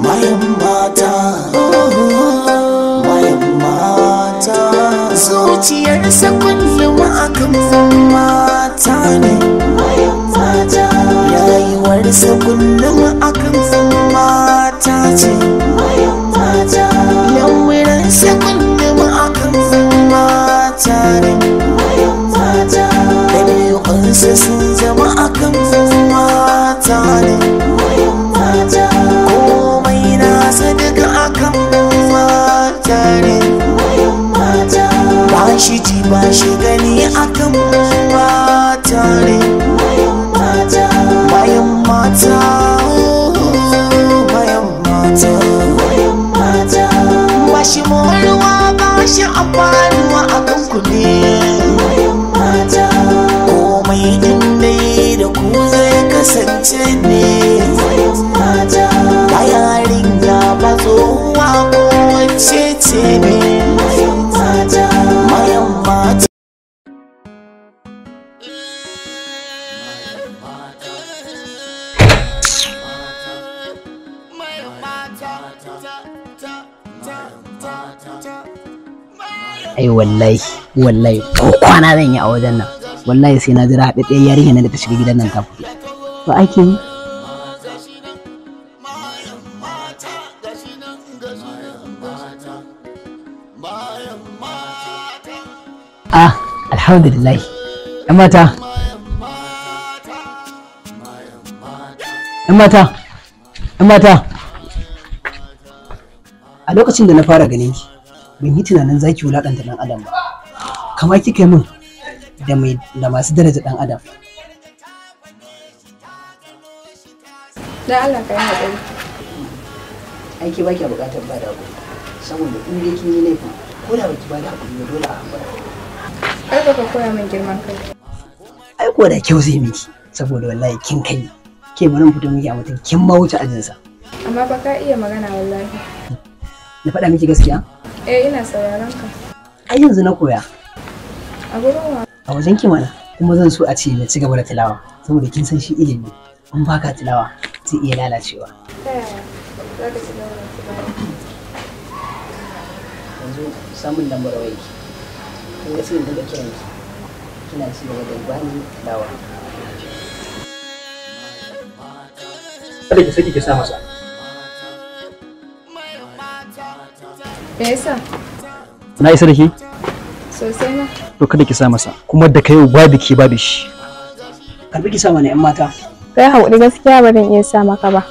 Mayan mata, mayan mata, zuciyarsa kullum akan mata ne. Mayan mata, rayuwarsa kullum akan mata ce. Mayan mata, lamuransa kullum akan mata ne. Mayan mata, ɗabi'unsa sun zama akan mata ne. Mayan mata, komai nasa duka akan mata ne. Mayan mata, ba shi ji ba shi gani akan mata ne. Mayan mata, mayan mata, mayan mata, mayan mata, ba shi moruwa ba shi amfanuwa akan ku ne. Mayan mata, komai inda da ku zai kasance ne. Mayan mata, ba yarinya ba tsohuwa ko wacce ce ne. Mayan mata, mayan mata. Ai wallahi wallahi ko kwana zan yi a wajen nan, wallahi sai na jira haɗaɗɗiyar yarinya nan da ta shiga gidan nan ta fito. To ake yi. Ah, alhamdulillah. ‘Yan mata. ‘Yan mata. ‘Yan mata. A lokacin da na fara ganin ki, ban yi tunanin zaki wulaƙanta ɗan adam ba. Kama kika yi min da mai da masu daraja ɗan adam. Dan Allah ka yi haƙuri. Aiki ba ki buƙatar ba da haƙuri. Saboda in dai kin yi laifin, ko da baki ba da haƙuri ba dole a haƙura. Kar ka koya min girman kai. Ai ko da kyau zai miki, saboda wallahi kin kai. Ke bari mu fito miki a mutum kin ma wuce ajinsa. Amma fa ka iya magana wallahi. Na faɗa miki gaskiya? Eh, ina sauraron ka. Ai yanzu na koya. A gurin wa? A wajen ki mana. Kuma zan so a ce na ci gaba da tilawa, saboda kin san shi ilimi in baka tilawa zai iya lalacewa. Ta yaya za ka ci gaba da tilawa? Yanzu samun lambar wayarki, kin ga sai in dinga kiran ki, kina ci gaba da bani tilawa. Kada ki saki ki sa masa. Me yasa? Na isa da ke? Sosai ma. To kada ki sa masa, kuma da kai babu ke babu shi. Karbi ki sa mana ‘yan mata. Kai haƙuri, gaskiya ba zan iya sa maka ba.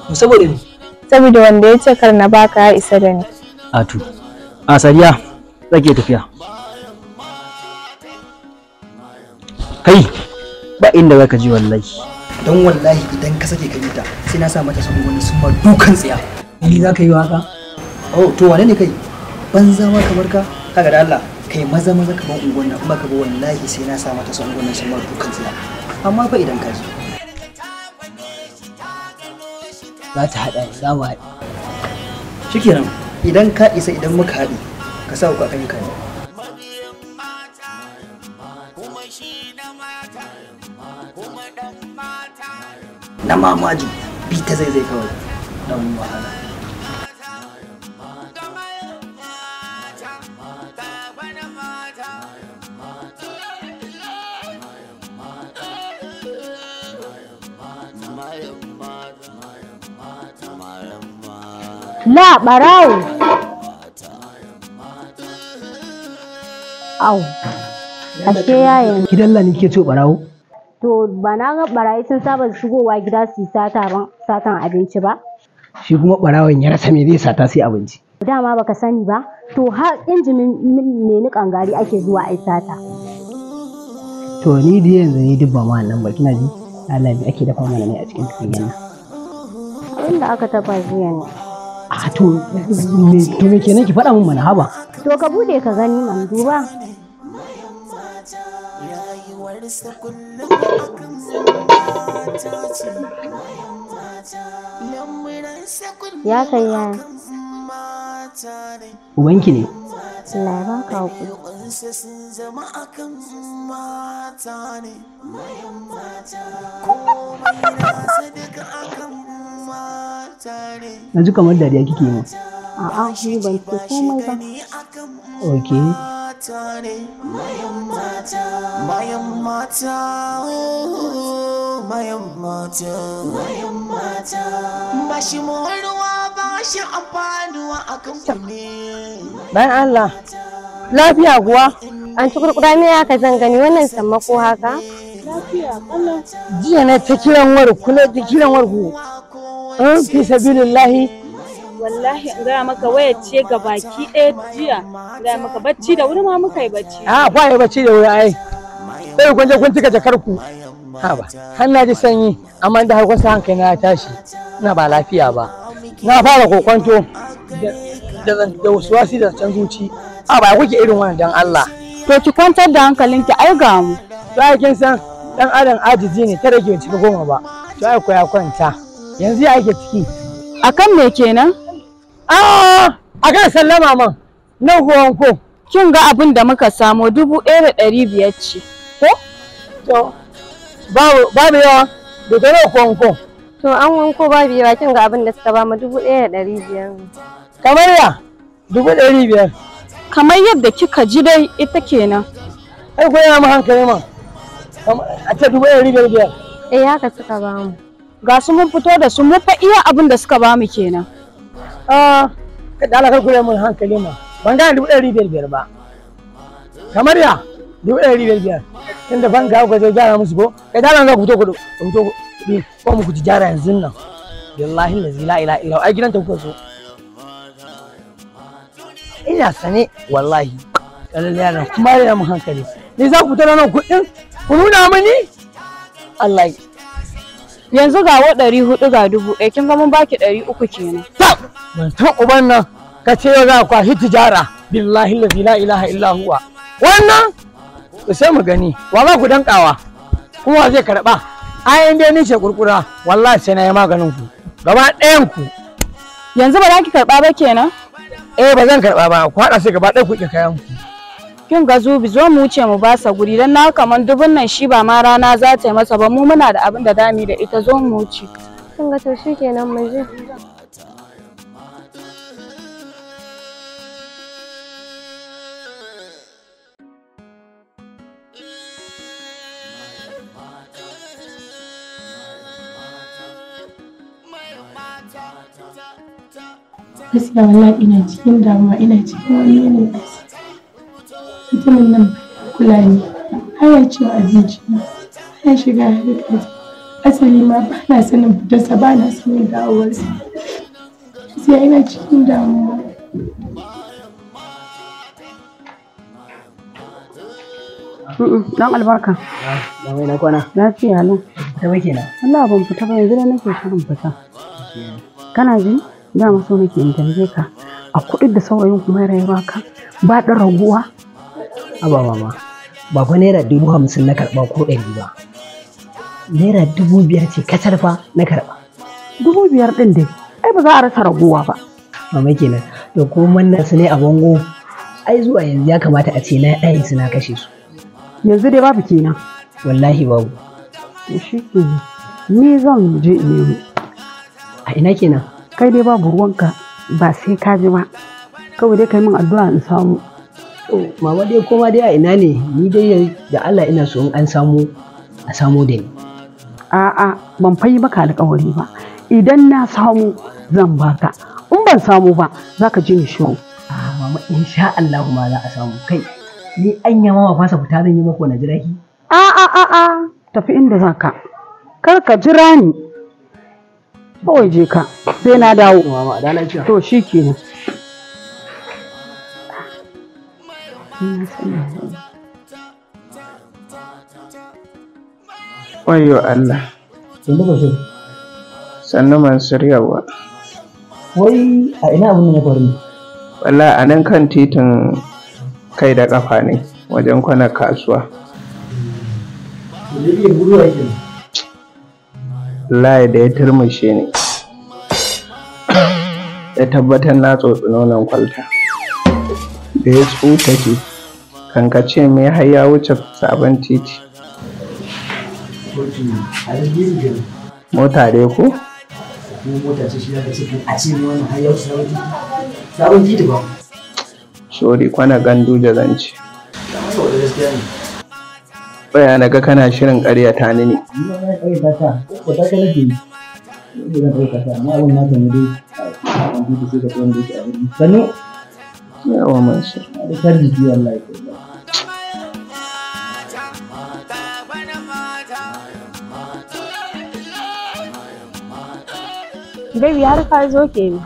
To saboda me? Saboda wanda ya ce kar na baka ya isa da ni. Atu. A Sadiya, za ki iya tafiya. Kai, ba inda za ka je wallahi. Don wallahi idan ka sake ka bi ta, sai na sa mata son wani sun ma dukan tsiya. Ni za ka yi wa haka? Oh, to wane ne kai? Banza ma kamar ka? Kaga da Allah, kai maza maza ka bar unguwan nan, in baka ba wallahi sai na sa mata son wannan sun ma dukan tsiya. Amma fa idan ka ji. Za ta haɗa ni, za mu haɗe. Shikenan, idan ka isa idan muka haɗe, ka sa wuƙa kan ka ne. Na mamaju, bi ta zai zai kawai. Dan wahala. La ɓarawo. Au, ashe yayin. Gidan Allah ne kike ce ɓarawo? To ba na ga ɓarayi sun saba shigowa gida su yi sata ba, satan abinci ba. Shi kuma ɓarawon ya rasa me zai sata sai abinci. Dama baka sani ba, to har injimin mai niƙan gari ake zuwa ai sata. To ni dai yanzu ni duk ba ma nan ba, kina ji? Allah me ake dafa mana ne a cikin tukunyar nan? Abin da aka dafa jiya ne. A to me kenan ki faɗa min mana haba. To ka bude ka gani man, duba. Ya kai yaya. Ubanki ne. Allah ya baka hakuri. Wasunsa sun zama akan mata ne. Mayan mata. Komai nasa duka akan mata ne. Na ji kamar dariya kike yi. A'a, ni ban ce komai ba. Okay. Mata ne. Mayan mata. Mayan mata. Mayan mata. Mayan mata. Ba shi moruwa ba shi amfanuwa akan ku ne. Bayan Allah, lafiya kuwa? An ci kurkura me haka zan gani wannan sammako haka? Jiya na ta kiran warku, na ta kiran warku. In fi sabilillahi. Wallahi in gaya maka wayar ce ga baki ɗaya jiya. In gaya maka bacci da wuri ma muka yi bacci. A kwa yi bacci da wuri ai. Sai kun je kun cika jakar ku. Ha ba, har na ji sanyi, amma da har kun sa hankali na ya tashi. Ina ba lafiya ba. Na fara kokwanto da wasuwasi da can zuci. A ba kuke irin wannan dan Allah. To ki kwantar da hankalinki ai ga mu. To ai kin san dan adam ajizi ne tare ke cika goma ba. To ai ko ya kwanta. Yanzu ya ake ciki. Akan me kenan? Ah, akan sallama man. Nan ko ko. Kin ga abin da muka samo 1500 ce. Ko? To babu yawa da tare ko ko. To an wanko babu yawa kin ga abin da suka ba mu 1500. Kamar ya 1500. Kamar yadda kika ji dai ita kenan. Ai ko yana mu hankali man. A ce 1500. Eh haka suka ba mu. Ga su mun fito da su mu fa iya abin da suka ba mu kenan. Ah, kada Allah kar ku mun hankali ma. Ban gane 1500 ba. Kamar ya 1500. Tunda ban ga ku je gyara musu ko? Kai da Allah za ku fito ku fito ku ko mu ku ji gyara yanzu nan. Billahi allazi la ilaha illa ai gidan ta kuka zo. Ina sane wallahi. Lalle yaran kuma ya mun hankali. Ni za ku fito nan kuɗin ku nuna mini? Allah Yanzu ga wa 400 ga 1000 kin ga mun baki 300 kenan. Ta ban san uban nan ka ce yau za ku kwashi tijara billahi allazi la ilaha illa huwa. Wannan to sai mu gani wa za ku dankawa kuma wa zai karba. Ai in dai ni ce kurkura wallahi sai na yi maganin ku gaba ɗayan ku. Yanzu ba za ki karba ba kenan? Eh ba zan karba ba ku haɗa sai gaba ɗaya ku ƙi kayan ku. Kin ga Zubi zo mu wuce mu basa guri dan na kaman dubun nan shi ba ma rana za ta yi masa ba mu muna da abin da dami da ita zo mu wuce. Kin ga to shikenan mu je. Gaskiya wallahi ina cikin damuwa ina cikin wani yanayi. Mutumin nan baya kula ni, baya cin abinci na, baya shiga harkata. Asali ma ba na sanin fitarsa ba na sanin dawowarsa. Gaskiya ina cikin damuwa. Dan albarka. Na mai na kwana. Lafiya lau. Ta ba kenan. Allah ban fita ba yanzu da nake shirin fita. Kana ji? Dama so nake in tambaye ka. A kuɗin da saurayin kuma ya baka ba ɗan raguwa. Aba mama, ba fa 50,000 na karɓa ko 100 ba. 5,000 ce kacal fa na karɓa. 5,000 ɗin dai, ai ba za a rasa raguwa ba. Mama kenan, to ko manna su ne a bango, ai zuwa yanzu ya kamata a ce na ɗaye su na kashe su. Yanzu dai babu kenan. Wallahi babu. To shi kenan, ni zan je in nemo. A ina kenan? Kai dai babu ruwanka ba sai ka ji ba. Kawai dai kai min addu'a in samu. To mama dai koma dai a ina ne ni dai da Allah ina so in an samu a samu da ni. A'a ban fa yi maka alƙawari ba. Idan na samu zan baka. In ban samu ba za ka ji ni shiru. A'a mama insha Allah ma za a samu kai. Ni anya ma ba fasa fita zan yi maka wani jira ki. A'a a'a tafi inda za ka. Kar ka jira ni. Kawai je ka sai na dawo. Mama da lafiya. To shi kenan. Wayyo Allah. Sannu Bashir. Sannu Mansur yawwa. Wai a ina abin ya faru ne? Wallahi a nan kan titin kai da ƙafa ne wajen kwanar kasuwa. Wallahi da ya turmushe ni. Ya tabbatar na tsotsi nonon kwalta. Da ya tsutake Kan ka ce me har ya wuce sabon titi. Mota dai ko? Mota ce shi zaka ce a ce ne wannan har ya wuce sabon titi. Sabon titi ba. Sorry, kwana Ganduje zan ce. Saboda gaskiya ne. Baya na ga kana shirin ƙaryata ni ne. Ni ma na ƙaryata ka, ko ta ka nake yi. Ni zan ɗauka ta, amma abin naka ne dai. Sabon titi sai ka ci wanda yake a birni. Sannu. Yawa Mansur. Na da kar jiki wallahi. Baby har ka zo kenan.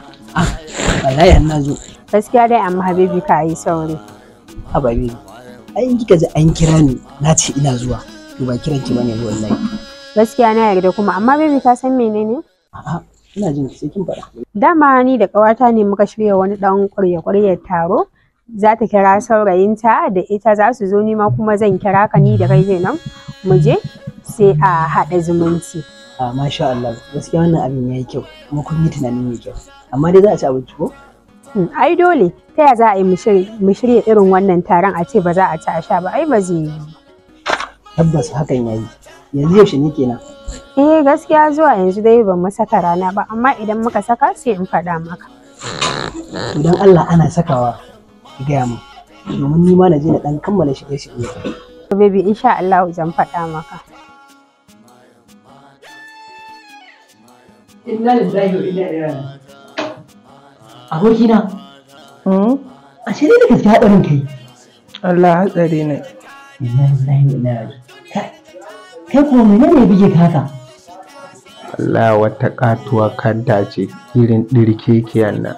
Wallahi har na zo. Gaskiya dai amma Habibi ka yi sauri. Haba baby. Ai in kika ji an kira ni na ce ina zuwa. To ba kiran ki bane wallahi. Gaskiya na yarda kuma amma baby ka san menene? A'a ina jin ki sai kin faɗa. Dama ni da ƙawata ne muka shirya wani ɗan ƙwarya-ƙwaryar taro. Za ta kira saurayinta da ita za su zo ni ma kuma zan kira ka ni da kai kenan mu je sai a haɗa zumunci. A masha Allah gaskiya wannan abin yayi kyau kuma kun yi tunani mai kyau. Amma dai za a ci abinci ko? Ai dole ta ya za a yi mu shirya irin wannan taron a ce ba za a ci a sha ba ai ba zai yi. Tabbas hakan yayi. Yanzu yaushe ne kenan? Eh gaskiya zuwa yanzu dai ban mu saka rana ba amma idan muka saka sai in faɗa maka. To dan Allah ana sakawa ki gaya min. Domin ni ma na je na ɗan kammala shirye-shirye. Baby insha Allah zan faɗa maka. Inna lillahi wa inna ilaihi raji'un. Abokina. Ashe dai da gaske haɗarin kai. Allah hatsari ne. Inna lillahi wa inna ilaihi raji'un. Kai ko menene ya buge ka haka? Allah wata katuwa kanta ce irin ɗirkekiyan nan.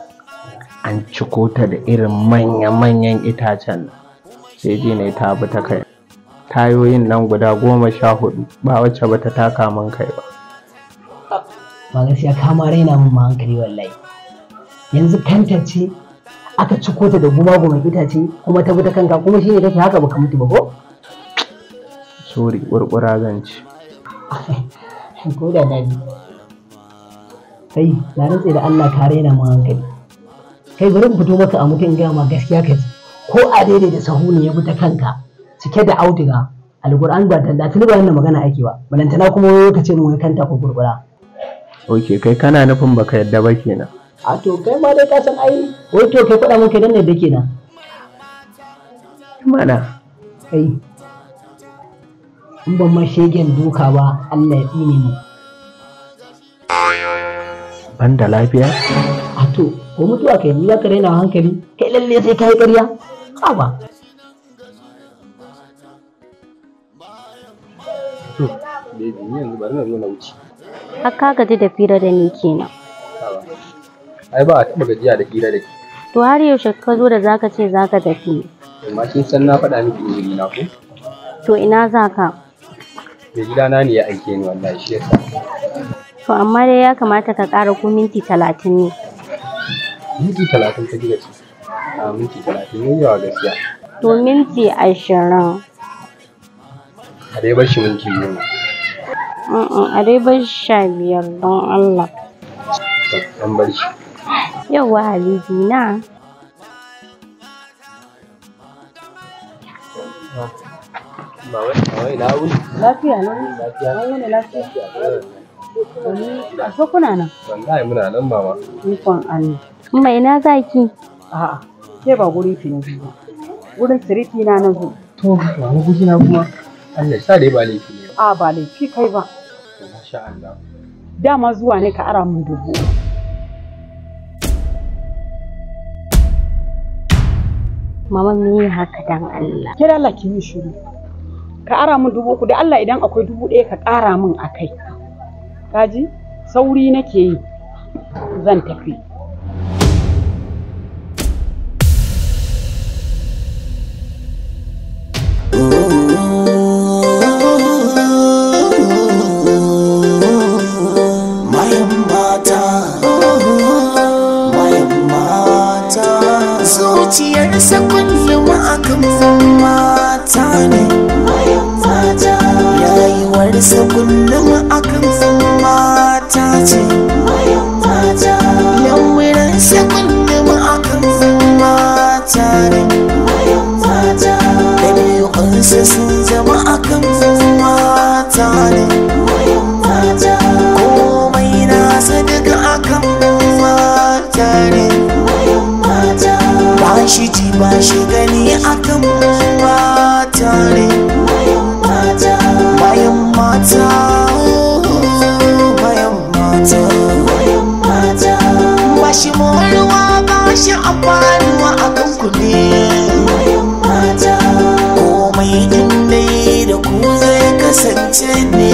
An ciko ta da irin manya-manyan itacen nan. Sai ji ne ta bi ta kai. Tayoyin nan guda 14 ba wacce ba ta taka min kai ba. Ba gaskiya ka ma raina min ma hankali wallahi. Yanzu kanta ce aka ciko ta da guma-guman itace kuma ta bi ta kanka kuma shine kake haka baka mutu ba ko? Sorry, ƙurƙura zan ci. Ko da na ji. Kai, na rantse da Allah ka raina min hankali. Kai bari in fito maka a mutum in gaya ma gaskiya ka ji. Ko a daidai da sahu ne ya bi ta kanka cike da auduga. Alƙur'an ba ta tuni ba wannan magana ake ba. Balantana kuma wai ka ce min wai kanta ko gurgura. Ok, kai kana nufin baka yadda ba kenan. A to kai ma dai ka san ai wai to kai faɗa min kai dan ne da kenan. Mana. Kai. In ban ma shegen duka ba Allah ya tsine mu. Ban da lafiya? A to ko mutuwa kai ni za ka raina hankali kai lalle sai ka yi ƙarya. Haba. To, baby ni yanzu bari na zo na wuce. Har ka gaji da fira da ni kenan. Ai ba a taɓa gajiya da hira da ke. To har yaushe ka zo da zaka ce zaka tafi? Amma kin san na faɗa miki uzuri na ko? To ina zaka? Mai gidana ne ya aike ni wallahi shi yasa. To amma dai ya kamata ka ƙara ko minti 30 ne. Minti 30 ta kika ce. A minti 30 ne yawa gaskiya. To minti 20. A dai bar shi minti 10. A dai bar shi 15 don Allah. An bar shi. Yauwa Habibi na. Mama ina wuni? Lafiya lau. Lafiya. An wuni lafiya. Ashe kuna nan? Wallahi muna nan mama. Ikon Allah. Umma ina zaki? A'a, ke ba gurin ki na zo ba. Gurin siriki na na zo. To, mama guri na kuma Allah ya sa dai ba laifi ne ba. A ba laifi kai ba. To, masha Allah. Dama zuwa ne ka ara min 3000. Mama me haka dan Allah? Ke da Allah ki yi shiru. Ka ara min 3000 da Allah idan akwai 1000 ka ƙara min a kai. Kaji? Sauri nake yi. Zan tafi. Mayan mata, mayan mata, zuciyarsa kullum akan mata ne. Mayan mata, rayuwarsa kullum akan mata ce. Mayan mata, lamuransa kullum akan mata ne. Mayan mata, ne. Wayan mata. Komai nasa duka akan mata ne. Wayan mata. Ba shi ji ba shi gani akan mata ne. Wayan mata. Bayan mata. Bayan mata. Wayan mata. Ba shi moruwa ba shi amfanuwa akan ku ne. Wayan mata. Komai in dai da ku zai kasance ne.